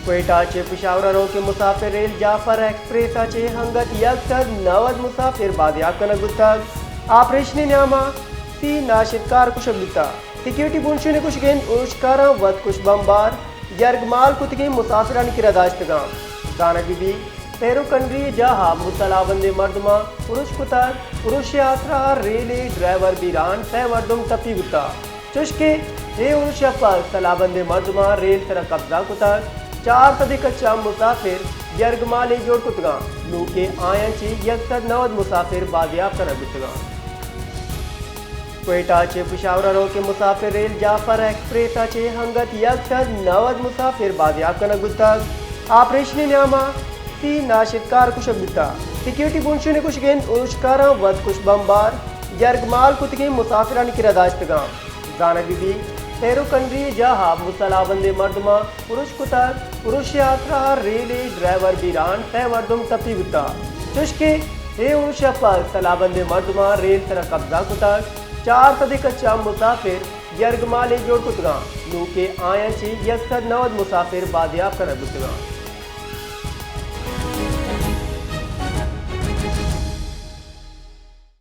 کوئٹہ چہ پشاور ءَ روکیں مسافر ریل جعفر ایکسپریس ءَ چہ انگت یک سد نود مسافر بازیاب کنگ بوتگ۔ آپریشن ءِ نیام ءَ سی ناشرکار کشگ بوتگ۔ سیکیورٹی بنشون ءِ گوشگ اِنت، ارشکاراں وت کش بمبار یرگمال کتگیں مسافرانی کرا داشتگ اَنت۔ زانگ بہ بیت، پیرو کنڈری ءِ جاہ ءَ مسلح بندیں مردماں ارش کتگ۔ ارش ءِ آسرا ریل ءِ ڈرائیور بیران، سئے مردم ٹپی بوتگ۔ چوشکہ اے ارش ءَ پد سلاہ بندیں مردماں ریل سرا قبضہ کتگ، چار سدے کچا مسافر یرگمالے جوڑ کتگاں، نوکہ آیاں چہ یک سد نود مسافر بازیاب کنگ بوتگاں۔ کوئٹہ چہ پشاور ءَ روکیں مسافر ریل جعفر ایکسپریس ءَ چہ انگت یک سد نود مسافر بازیاب کنگ بوتگ۔ آپریشن ءِ نیام ءَ سی ناشرکار کشگ بوتگ۔ سیکیورٹی بنشون ءِ گوشگ اِنت، ارشکاراں وت کش بمبار یرگمال کتگیں مسافرانی کرا داشتگ اَنت۔ زانگ بہ بیت، پیرو کنڈری ءِ جاہ ءَ مسلح بندیں مردماں ارش کتگ، ارش ءِ آسرا ریل ءِ ڈرائیور بیران، سئے مردم ٹپی بوتگ۔ چوشکہ اے ارش ءَ پد سلاہ بندیں مردماں ریل سرا قبضہ کتگ، چار سدے کچا مسافر یرگمالے جوڑ کتگاں، نوکہ آیاں چہ یک سد نود مسافر بازیاب کنگ بوتگاں۔